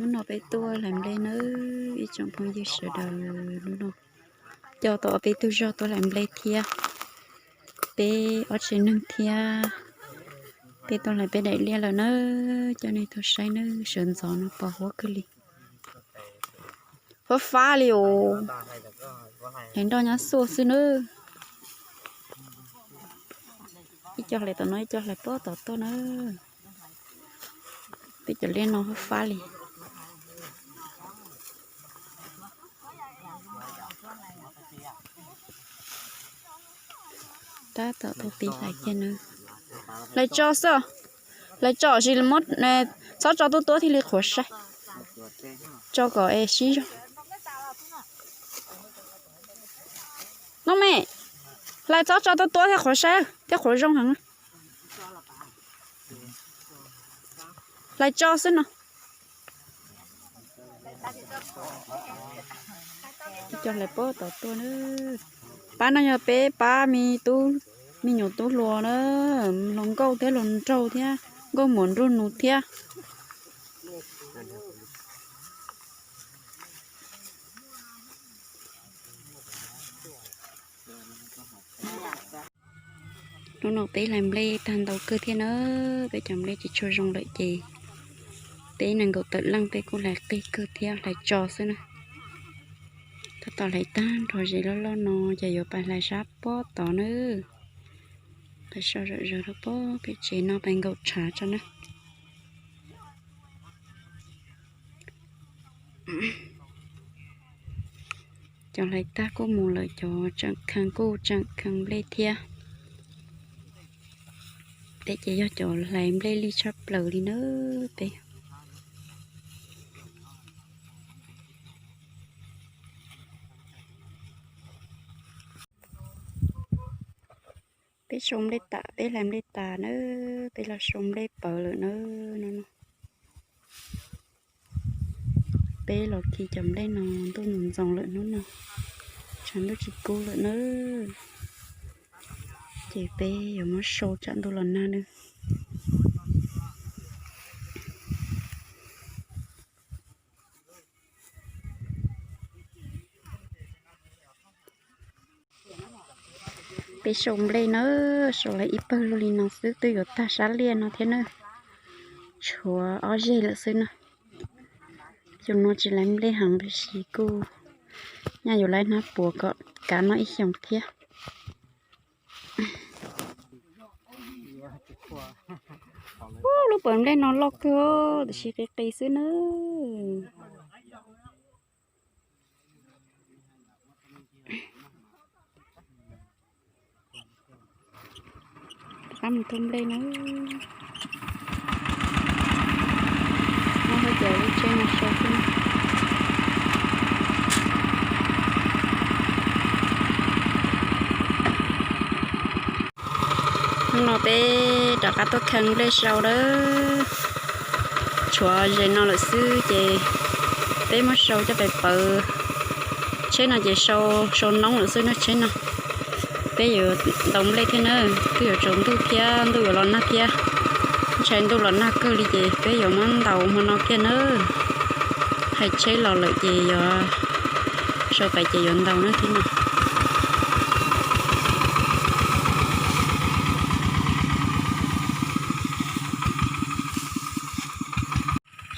Hnub no peb tuaj hlais nplej nawb ib tsoom phooj ywg sawv daws, hnub no coj tau ob peb tug zog tuaj hlais nplej thiab. Peb ob tsev neeg thiab, peb tuaj hlais peb daim liaj lawm nawb, coj nej tuaj saib nawb, sawv ntxov no pos huab kawg li. Huab fab li os, hlais nroj nyab xuaj xwb nawb. Ib co hlais tom no, ib co hlais pob tom tuaj nawb. Peb cov liaj no huab fab li. Tab tom tuaj pib hlais kiag nawb. Hlais tso xwb, hlais tso tsis muab, txhob tso tuab tuab thiaj li qhuav saib. Tso kom es sib zog. Noj me, hlais txhob tso tuab tuab thiaj qhuav saib thiab qhuav zoo heev. Hlais tso xwb no. Cov hlais pob tom tuaj na. Pab no yog peb pab me tub, me nyuam tub hluas na, hluas nkauj thiab hluas nraug thiab nkauj muam nraug nus thiab. Hnub no peb hlais nplej tag ntau kawg thiab na, peb cov nplej tsis tshua zoo lawm ces peb nees nkaum tawm leej peb kuj hlais qig kawg thiab hlais tso xwb na. Tab tom hlais tag nrho ze loj loj no ces yuav pais hlais sab pob tod na. Hlais so zom zaws rau pob pem tsev no pais nkaum tshav tso na. Cov hlais tag kuj mus lawm, cov tseem kheej kuj tseem kheej nplej thiab. Peb ces yog cov hlais nplej lij tshaj plaws li na peb. Peb sau nplej tas, peb hlais nplej tas na, peb los sau nplej pawv lawm na. No no, peb los khi cov nplej no, ntuj ntxoov ntxoov lawm hnub no, tshav ntuj tsis kub lawm na. Ces peb yuav muab sau tsam ntuj los nag na. Peb sau nplej na, sau lawm ib pawg luaj li no xwb twb yuav tag sab liaj no thiab na. Tshuav ob zeg lawm xwb na. Xyoo no tsis laiv nplej heev tiam sis kuj nyaj yuav laiv hnab puav kom kav noj ib xyoos thiab. Ub, lub pawg nplej no loj kawg tiam sis qis qis xwb na. Rov qab mus tua nplej na. Muab hauv cov lub tsheb no sau xwb. Hnub no peb rov qab tuaj kheej nplej sau lawm. Tshuav ze no lawm xwb ces peb muab sau coj pais pawv. Tsheb no ces sau, sau noob lawm xwb na tsheb no. Peb yuav ntaus nplej thiab na, twb yuav tsaus ntuj thiab ntuj yuav los nag thiab. Ntshai ntuj los nag kawg li ces peb yuav muab ntaus hmo no kiag na. Hais tsheb los lawm ces yuav sau pais ces yuav ntaus na thiab no.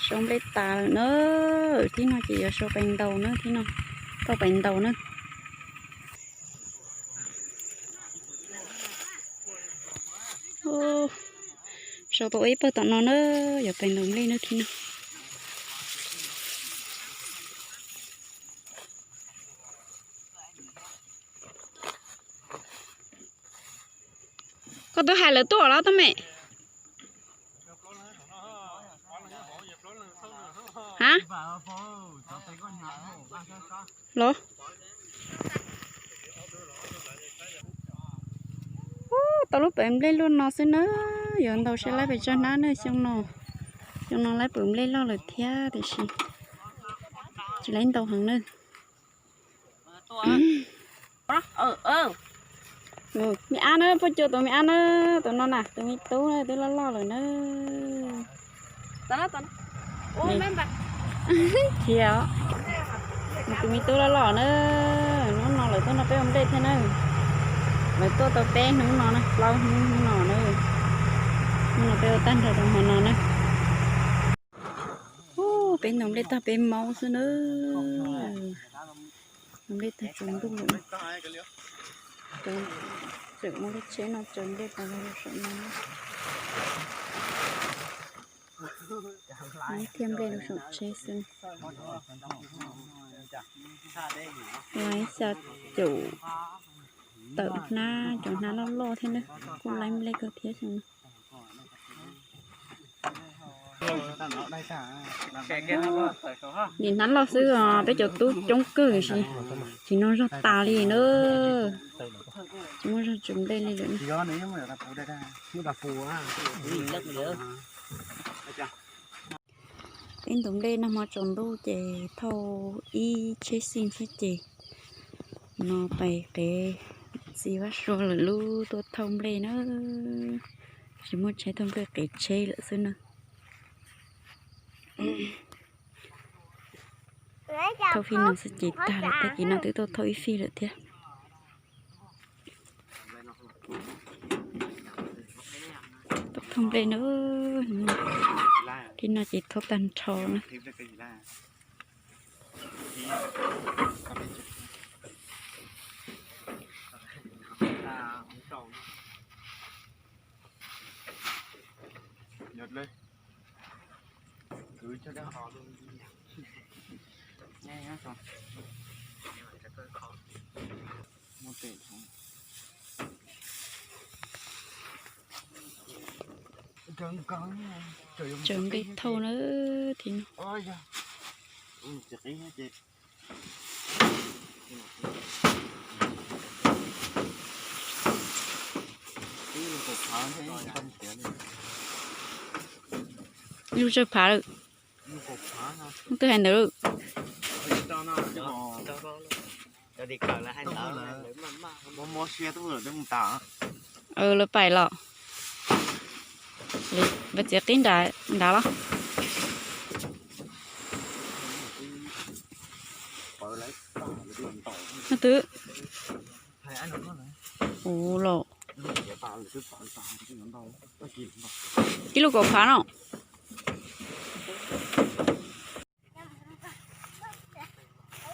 Sau nplej tas lawm na, thiab no ces yuav sau pais ntaus na thiab no, tau pais ntaus na. Sau tau ib pawg tom no na, yuav pais ntaus nplej na thiab no. Koj twb hais lawv tuaj los tub me? Ha? Los? Ub, tau lub pawg nplej luaj no xwb na, yuav ntaus seb laib pes tsawg hnab na xyoo no. Xyoo no laib pawg nplej loj lawm thiab tiam sis tsis laib ntaus heev na. Me ab na, puab cua tus me ab na, tus no na, tus me tub na twb loj loj lawm na. Ub, me ab, Khiav os. Nws tus me tub loj loj na, hnub no lawv tuaj nrog peb ua nplej thiab na. Lawv tuaj tau peb hnub no na, plaub hnub no na. Hnub no peb ua tag nrho rau hmo no na. Ub, peb ntaus nplej tag peb maub xwb na. Ntaus nplej tag tsaus ntuj lawm. Tseem muaj lub tsheb no tsaws nplej tas los rau saum no. Thiaj nplej rau saum tsheb xwb. Laib xya caum tawm hnab, cov hnab loj loj thiab na, kuj laib nplej kawg thiab xyoo no. Nim hnab loj xwb os, peb cov tub coob kawg, tsis noj zog tas li na. Tsis muaj zog tsaws nplej li lawm. Peb ntaus nplej nag hmo tsaus ntuj ces thauj ib tsheb xij thiab ces no pais qev txiv Vaj Sua lawm lub tuaj thauj nplej na. Tsis muaj tsheb thauj nplej, qev tsheb lawm xwb na. Thauj fij no xwb ces tag lawm, tag kis no twb tuaj thauj ib fij lawm thiab. Tuaj thauj nplej na, fij no ces thauj tag nrho na. Tsaws nqi thauj na, thiab no. Lub tsawg phav lawm. Twb hais ntawd lawm. Lawv pais los. Lawv txiav qib nrad los. Twb ua los. Ib lub kaum phav no.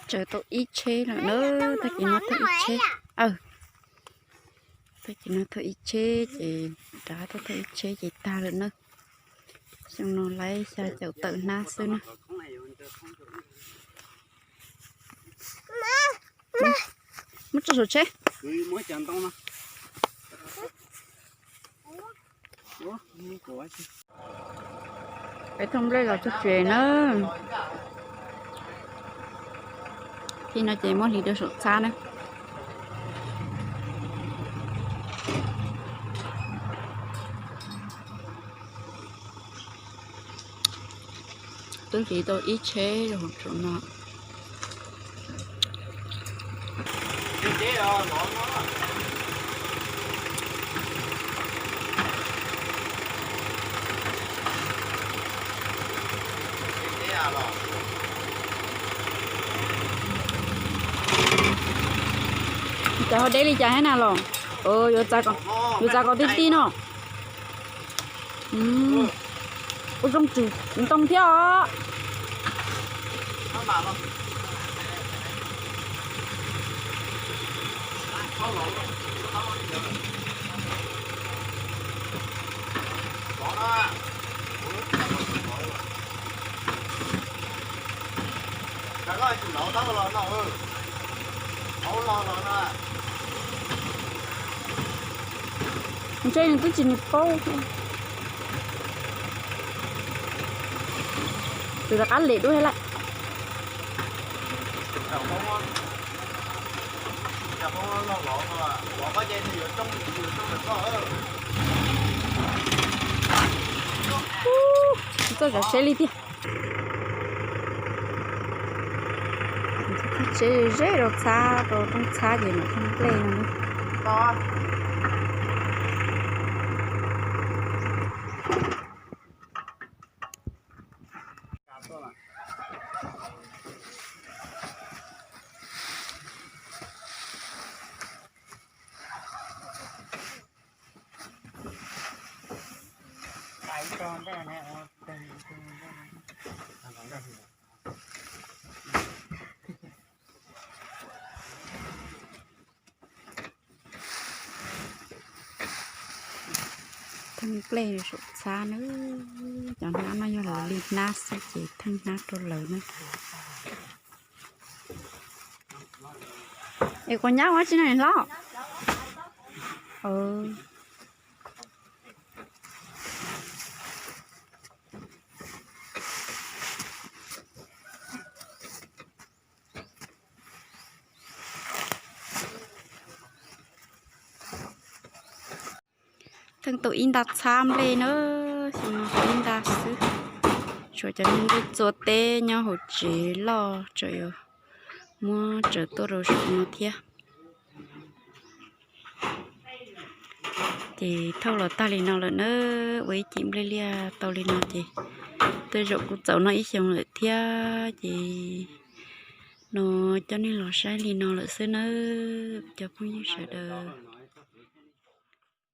Tsaws tau ib tsheb lawm na, tag kis no thauj ib tsheb. Tag kis no thauj ib tsheb ces rov qab tuaj thauj ib tsheb ces tag lawm na. Xyoo no laib xya caum tawm hnab xwb na. Muab tso saum tsheb. Peb thauj nplej los txog tsev na. Fij no ces muab hliv rau saum txhab na. Twb hliv tau ib tsheb rau hauv tsev no. Cov ho deb li cas thiab na los? Yuav txav kom tib tib no. Ua zoo tswm ntoo thiab os. Ntshe nws twb tsis nws paub. Tus rov qab lem dua lawm. Txoj cov tsheb li tiag. Tsheb ze rau txhab, rau rooj txhab ces mam thauj nplej no. Theej nplej saum txhab na. Cov hnab no yog lawv li hnab xwb ces theej hnab rau lawv na. Es quas nyab ua tsi no hlob? Theej tau ib nta txhab nplej na, xyoo no tau ib nta xwb. Tshuav cov neeg ntuj txua teb nyob hauv tsev loj tseem yuav muab tsaws tuaj rau saum no thiab. Ces thauj los tag li no lawm na, ua ib cim nplej liaj tau li no ces tej zaum kuj txaus noj ib xyoo lawm thiab. Ces no coj nej los saib li no lawm xwb nawb cov phooj ywg sawv daws.